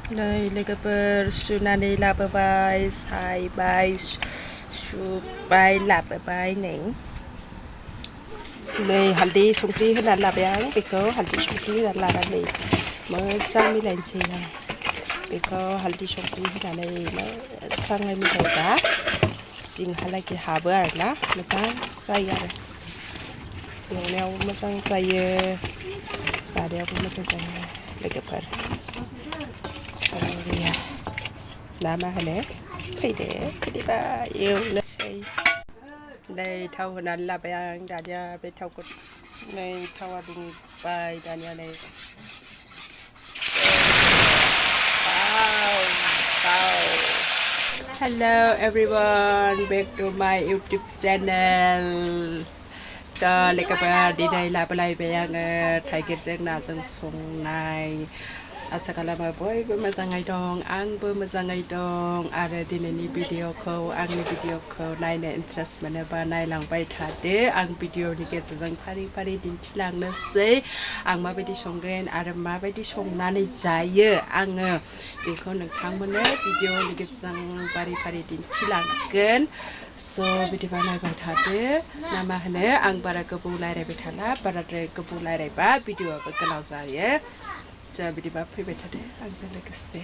Đây lwgwfwr sunani lababai sai bai su bai lababai neng. Đây haldi sungkri hana labayang beko haldi sungkri hana labani mới sang mi lên xe này beko haldi sungkri hana này nó sang ngay mi thấy cả xin halai ki haber na mà sang say ra nhiều neo mà sang say sa đeo mà sang say lwgwfwr làm mà hả thấy để ba yêu lấy đây thâu hình ảnh là bây giờ đã về thâu cột này thâu đừng bài đã này wow. Hello everyone, back to my YouTube channel. So lwgwfwr đi đây là bây giờ Taigirjwng nào dân songnai. Asakala boy bermazangai dong, ang bermazangai dong. Ada di ni video ko, ang ni video ko nai ne interest mana ba nai lang bai thade. Ang video ni ke jang pari dintilang na se. Ang mabaidi songgen, ada mabaidi songnani jayo. Ang beko nongthangmono video ni ke jang pari dintilangkeun. So video nai bai thade. Nama hone ang bara gobu lairai bai thala, bara drai gobu lairai ba video ba golau jayo. Giờ bị bắp phi bệt thế, anh sẽ lấy cái xe.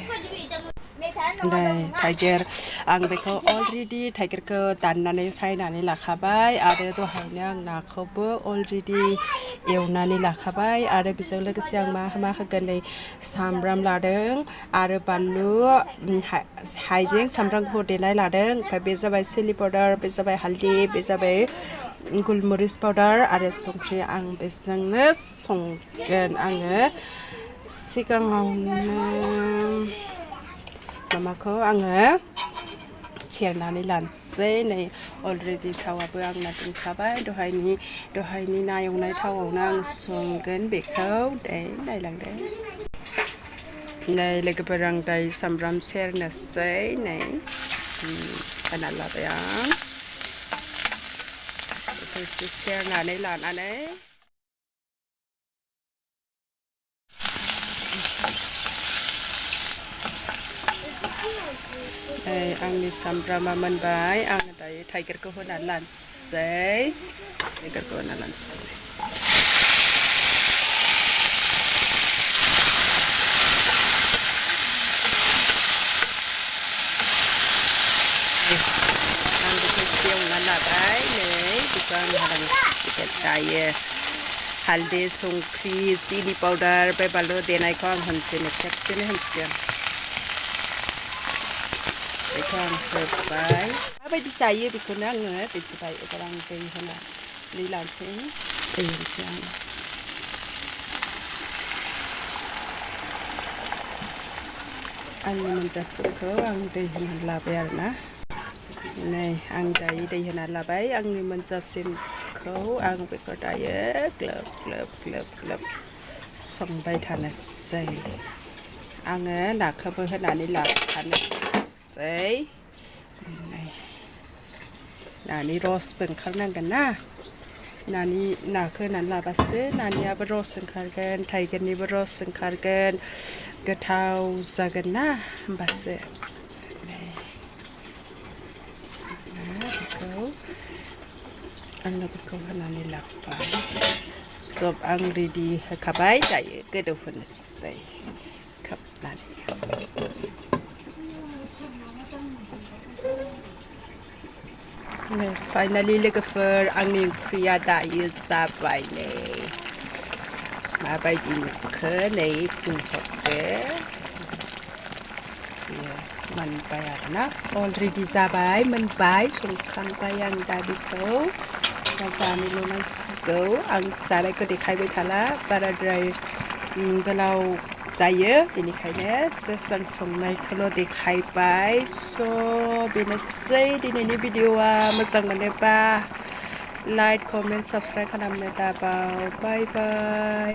Đây, Tiger, anh bây giờ already Tiger cơ tan nani say nani là khá bay, ở đây tôi hay nang na cover already yêu nani là khá bay, ở đây bây giờ lấy cái xe mà gần đây samram là đeng, ở đây balu haijeng samram hồ để lại là đeng, phải bây giờ bay chili powder, bây giờ bay haldi, bây giờ bay gulmoris powder, ở đây song tre anh bây giờ nó song gần anh sigang mama ko ang cherna lan se nei already thawa buang na tung khabai dohai ni na yong nai thau nang songgen bekau de nai lang de nei lwgwfwr dai samram ser na se nei kana la yang itu ser na nei lan anei đây ăn đi samram mà mình bái ăn tại Tiger có hơn là xe Tiger có hơn là xe ăn được siêu là bái này thì con làm cái trái haldi sungkri chili powder pe balu denai ko ang hanse ne section ne hanse Ikan terbaik. Apa di saya dikenang di terbaik orang kaya hana di langsung siang. Anh mình ta sửa khớ ăn đi hana là bè na. Này ăn đây đi hana là bấy ăn mình ta xem khấu ăn với có đại glöp xong bay thành say. Ăn là khâu với hana đi là thành say này là ni roastเป็นข้างนั่งกันนะนานี่นาคือนั้นลาบาเซนานี่บรอสกันกันไทยกันนี่บรอสกันกันกระเทาซะกันนะบาเซเขาอันนั้นก็ขนาดนี้หลับไปซบอังรีดีขับไปใจก็ดูคนใส่ขับนั่นFinally lwgwfwr ang ni'n priya dau sabai neu ma bai di khớ neu phun sọc ke man bayar na already sabai man bai sung khang bayang dadi ko kami lunas go ang sarai ko dekhai bai thala baradrai galau जायो बेनिखायनो जेसां संनायखौल' देखायबाय स' बेनोसै दिनैनि भिडिअ'आ मोजां मोनोबा like comment subscribe खालामनो दाबाव बाय बाय